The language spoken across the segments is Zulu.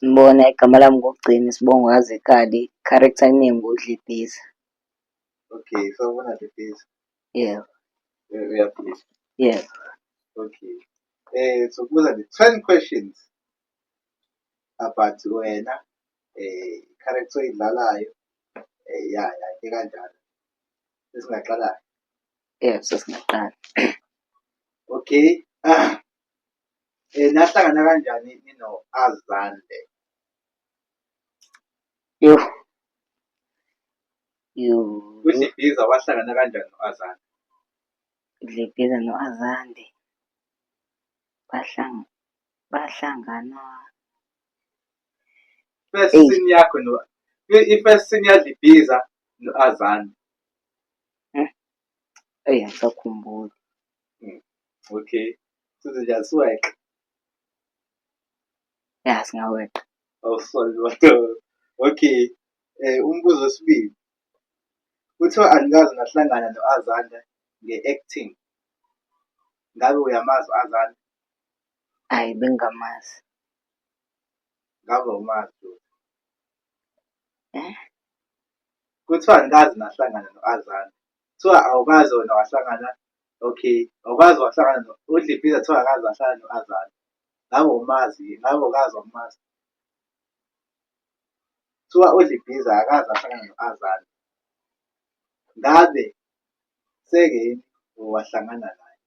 Ngibona igama lami ngokugcina isibongo kaZikhali, character name nguDlibhiza. Okay, sawubona Dlibhiza. Yebo. Uyaphila? Yebo. Okay. Sokubuza nje 10 questions about wena, character oyidlalayo, ya ya into kanjalo. Sesingaqala? Yebo, sesingaqala. Okay. Nahlangana kanjani nino-Azande? Yo. Yo. UDlibhiza wahlangana kanjani no-Azande? UDlibhiza no-Azande bahlangana. First Eyi. scene yakho no i-first scene yaDlibhiza no-Azande. Eyi, angisakhumbuli. Okay. Size nje asiweqe. Ya, singaweqa. Oh, sorry, madoda. Okay. Umbuzo wesibili. Kuthiwa anikaze nahlangana no-Azande nge-acting. Ngabe uyamazi u-Azande? Hhayi, bengingamazi. Ngabe awumazi? Eh? Kuthiwa anikaze nahlangana no-Azande. Kuthiwa awukaze wena wahlangana, okay, awukaze wahlangana no uDlibhiza kuthiwa akaze wahlangana no-Azande. Ngabe umazi, ngabe ukaze wamazi? Kuthiwa uDlibhiza akaze ahlangana no-Azande. Ngabe seke wahlangana naye?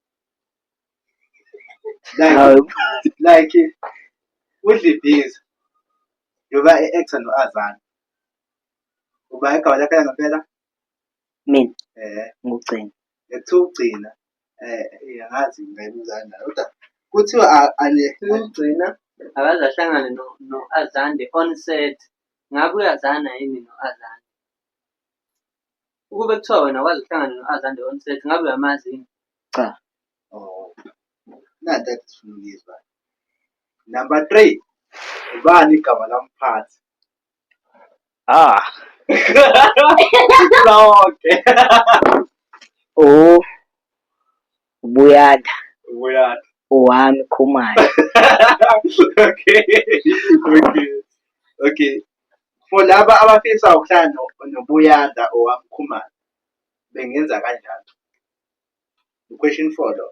Like, Hawu. like uDlibhiza njengoba e-actor no-Azande. Uba igama lakhe langempela? Mina Eh, ngugcina. Ekuthiwa ugcina angazi ngayibuza kanjani kodwa kuthiwa ane Ugcina akaze ahlangane no-Azande on set. Ngabe uyazana yini no-Azande? Ukube kuthiwa wena wazi ukuhlangana no-Azande on set, ngabe uyamazi yini? Cha. Oh. Nanti ade sifuna ukuyizwa. Number 3. Ubani igama lamphathi? Ah. Sonke. Oh. Ubuyanda. Ubuyanda. Owami Khumalo. Okay. Okay. Okay. For laba abafisa ukuhlala noBuyanda owami Khumalo, bengenza kanjani? Question 4 lo.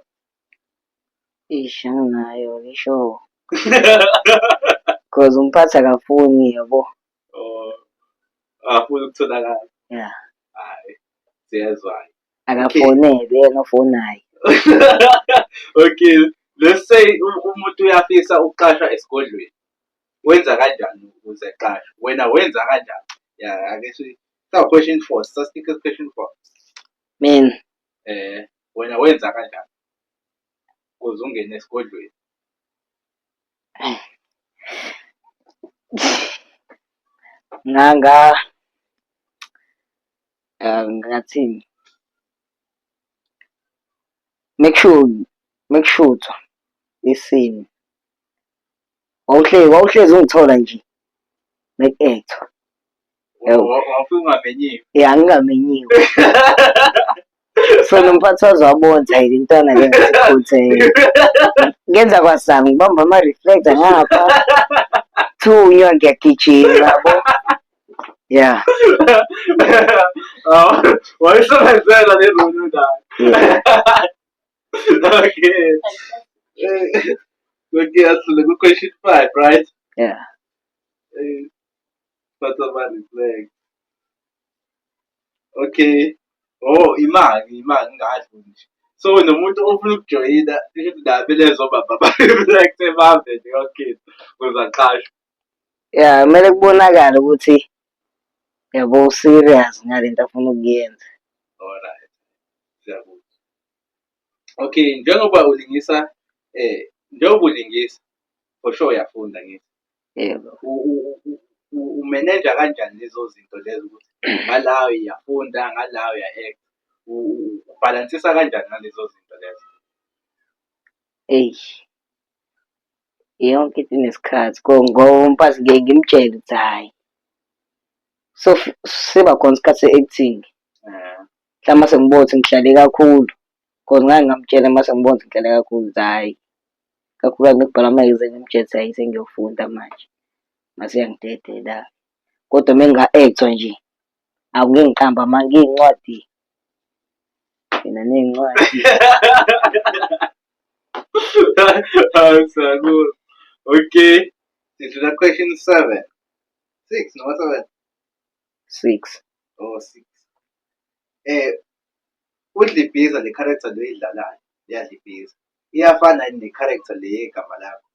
Eish, anginayo ngisho. Cause umphathi akafuni yabo. Oh. Afuna ukutholakala. Yeah. Hayi. Siyezwa. Akafonelwe yena ofonayo. Okay, let's say umuntu uyafisa ukuqashwa esigodlweni. Wenza kanjani ukuze aqashwe? Wena wenza kanjani? Yeah, ake si sa question 4, sa-stick question 4. Mina Wena wenza kanjani ukuze ungene esigodlweni? Nganga ngathini? Make sure mekushuthwa isini wawuhlezi ungithola nje meku-actwa. Wawufika ungamenyiwe. Ya, ngingamenyiwe. So nomphathi waze wabona ukuthi hayi le ntwana le ngathi ikhuthele. Ngenza kwasami ngibamba ama-reflector ngapha. Thunywa ngiyagijima yabo. Yeah. Wayisebenzela le role unayo. Yeah. Okay. Okay, asidlule ku-question 5, right? Yeah. But ama-reflect. Okay. Oh, imali, imali ngingadluli nje. So nomuntu ofuna ukujoyina, kusho naye kumele ezobamba ama-reflect ebambe nje yonke into ukuze aqashwe. Yeah, kumele kubonakale ukuthi yabo serious ngalento afuna ukuyenza. Alright. Siyabonga. Okay, njengoba ulingisa njengoba ulingisa for sure uyafunda ngithi. Yebo. Umeneja kanjani lezo zinto lezo ukuthi ngala uyafunda ngala uya-act, ubhalansisa kanjani ngalezo zinto lezo? Eyi, yonke into inesikhathi ngoba umphathi ngeke ngimtshele ukuthi hhayi. So siba khona isikhathi se-acting. Mhlawumbe mase ngibona ukuthi ngihlale kakhulu cause ngake ngamtshela mase ngibona ukuthi ngihlale kakhulu ukuthi hhayi, kakhulukazi mekubhalwa ama-exam ngimtshele ukuthi hhayi sengiyofunda manje. Mase iyangidedela. Kodwa uma nginga-act-wa nje, awu ngeke ngiqambe amanga iy'ncwadi, mina ney'ncwadi. Hawu siyakuzwa. Okay. Sidlula question 7. 6 noma 7? 6. Oh 6. Udlibhiza le character le oyidlalayo leyadlibhiza iyafana yini ne-character le yegama lakho?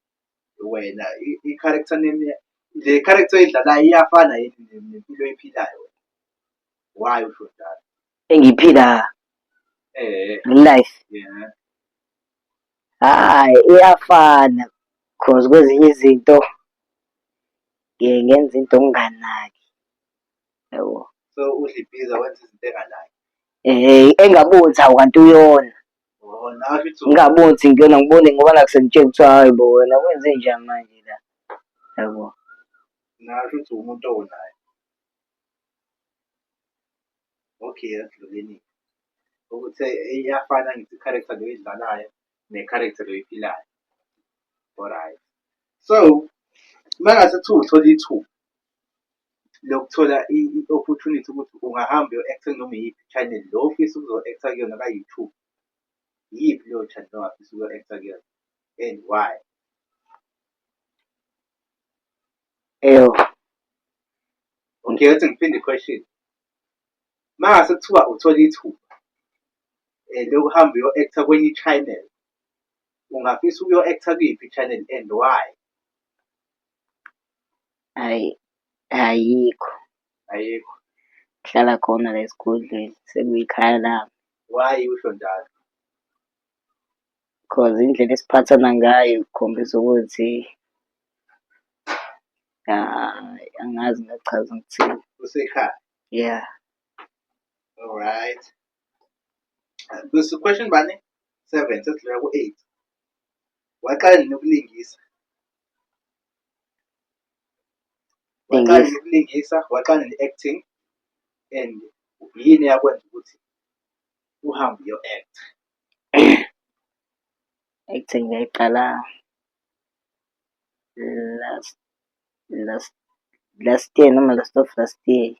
Wena i-character name le character oyidlalayo iyafana yini nempilo oyiphilayo wena? Why usho njalo? Engiyiphila life. Yeah. Hhayi iyafana cause kwezinye izinto ngiye ngenze into nginganaki yabo. So udlibhiza wenza izinto enganaki. Engaboni ukuthi hawu kanti uyona. Oh, nawe futhi Ngingaboni ukuthi ngiyona ngibone ngoba nakhu sengitshela kuthiwa hhayi bo wena kwenzenjani manje la yabo. Nawe futhi uwumuntu owonayo. Okay, asidluleni. Ukuthi iyafana ngithi i-character le oyidlalayo ne-character le oyiphilayo. Alright. So, uma ngase kuthiwa uthola ithuba lokuthola i-opportunity ukuthi ungahamba uyo-act-a noma iyiphi i-channel lo ofisa ukuzo-act-a kuyona ka-YouTube, iyiphi leyo channel ongafisa ukuyo-act-a kuyona and why? Eyo. Okay, athi ngiphinde i-question. Uma ngase kuthiwa uthola ithuba lokuhamba uyo-act-a kwenye i-channel, ungafisa ukuyo-act-a kuyiphi i-channel and why? Hhayi, ayikho. Ayikho. Ngihlala khona la esigodlweni sekuyikhaya lami. Why usho njalo? Cause indlela esiphathana ngayo ikhombisa ukuthi hhayi angazi ngingachaza ngithini. Usekhaya? Yeah. Alright. This question bani? 7 sesidlula ku-8. Waqala nini ukulingisa? Waqala nini ukulingisa? Waqala nini acting? And yini eyakwenza ukuthi uhambe uyo-act? Acting ngayiqala last last last year noma last of last year.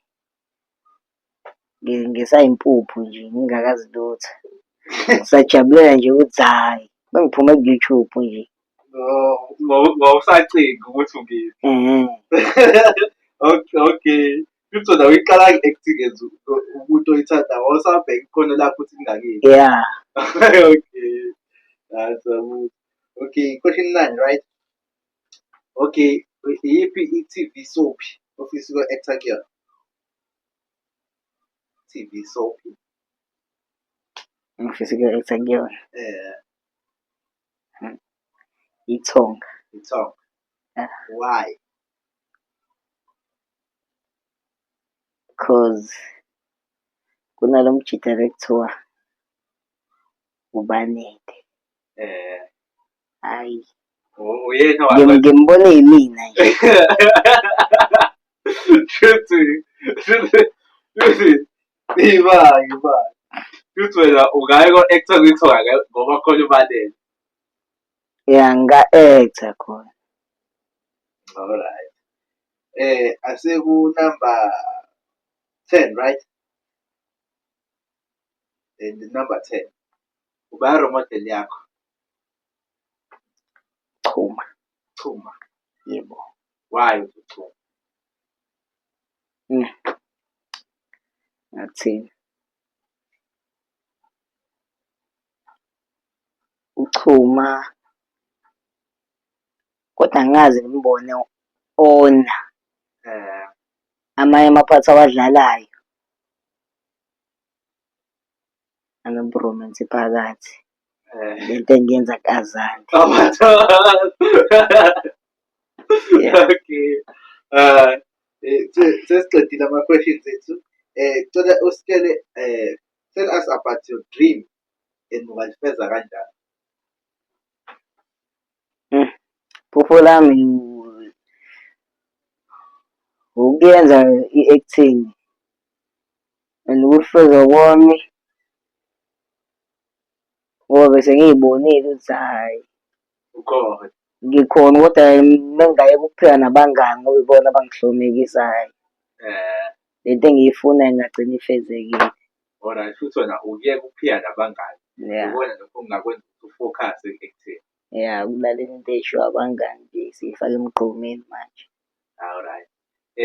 Ngisayimpuphu nje ngingakazi lutho. Ngisajabulela nje ukuthi hhayi bengiphume ku-YouTube nje. Wawusacinga ukuthi ukephi? Okay, okay. Futhi wena uyiqala i-acting as umuntu oyithandayo, wawusabheka ikhono lakho ukuthi lingakephi. Yeah. Okay. That's a Okay, question 9, right? Okay, iyiphi i-TV soap ofisa uku-act-a kuyona? TV soap. Ngifisa ukuyo-act-a kuyona. Eh. Ithonga. Ithonga. Yeah. Why? Cause kunalo mjita ekuthiwa uBanele. Hhayi. Uyena Ngimbone yimina nje. Shuthi, shuthi, shuthi, ibani, ibani. Shuthi wena ungaye ko-act-a kwithonga ngoba khona uBanele. Yeah, nginga-act-a khona. Alright. Aseku number 10, right? And number 10. Ubani role model yakho? Chuma. Chuma. Yebo. Why uthi Chuma? Ngathini? UChuma kodwa angikaze ngimbone ona amanye ama-parts awadlalayo anobu-romance phakathi. Lento engiyenza ku-Azande. Yeah. Okay. Sesiqedile ama-questions ethu. Cela usitshele tell us about your dream and ungalifeza kanjani? Phupho lami ukuyenza i-acting and ukulifeza kwami ngoba bese ngiy'bonile ukuthi hhayi Ukhona. Ngikhona kodwa mengingayeka ukuphila nabangani ngoba ibona abangihlukumekisayo. Lento engiyifunayo ingagcina ifezekile. Alright, futhi wena ukuyeka ukuphila nabangani. Yeah. Ikona lokho okungakwenza ukuthi u-focus ekutheni. Yeah, ukulalela into ey'shiwo abangani nje siyifake emgqomeni manje. Alright.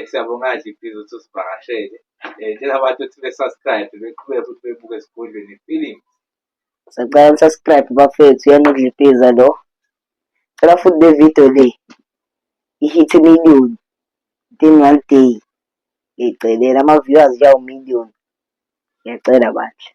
Siyabonga Dlipiza ukuthi usivakashele. Tshela abantu ukuthi be-subscribe beqhubeke futhi bebuke esigodlweni feelings. Sacela ni-subscribe bafethu uyena uDlipiza lo. Cela futhi le video le i-hit million within one day. Ngiyicelela ama-viewers nje awu-million. Ngiyacela bandla.